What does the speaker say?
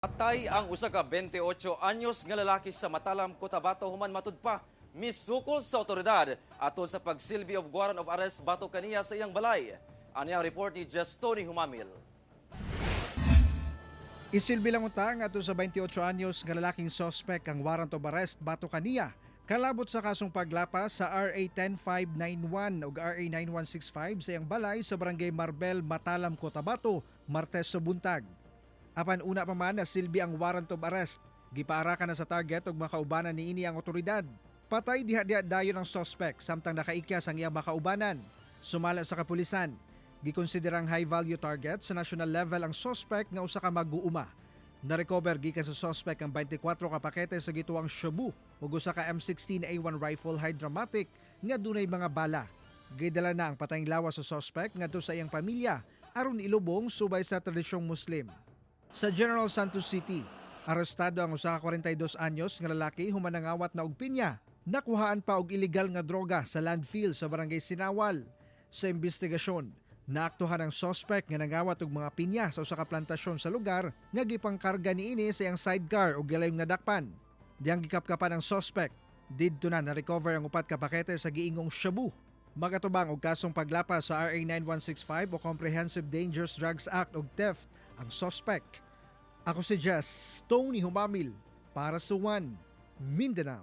Patay ang usa ka 28 anyos nga lalaki sa Matalam, Cotabato human matud pa misukol sa otoridad atol sa pagsilbi og warrant of arrest batok kaniya sa iyang balay. Ani ang report ni Justoni Humamil. Isilbi lang unta nga sa 28 anyos nga lalaking suspect ang warrant of arrest batok kaniya kalabot sa kasong paglapas sa RA 10591 ug RA 9165 sa iyang balay sa Barangay Marbel, Matalam, Cotabato, Martes sa buntag. Apan una pa man nasilbi ang warrant of arrest, gipaaraka na sa target ug makaubanan niini ang otoridad. Patay diha-diha dayon ang suspect samtang nakaikyas ang iyang makaubanan. Sumala sa kapulisan, gikonsiderang high value target sa national level ang suspect nga usa ka mag-uuma. Na-recover gikan sa suspect ang 24 ka pakete sa gituwang shabu ug usa ka M16 A1 rifle Hydramatic nga dunay mga bala. Gidala na ang patayng lawas sa suspect ngadto sa iyang pamilya aron ilubong subay sa tradisyong Muslim. Sa General Santos City, arestado ang usa ka 42 anyos nga lalaki human nangawat na og pinya. Nakuhaan pa og illegal nga droga sa landfill sa Barangay Sinawal. Sa investigasyon, naaktuhan ang suspect nga nangawat og mga pinya sa usa ka plantasyon sa lugar nga gipangkarga niini sa iyang sidecar ug gilayong nadakpan. Diyang gikapkapan ang suspect, didto na na-recover ang upat ka pakete sa giingong shabu. Magatubang og kasong paglapas sa RA 9165 o Comprehensive Dangerous Drugs Act og theft ang suspect. Ako si Jess Tony Humamil para sa One Mindanao.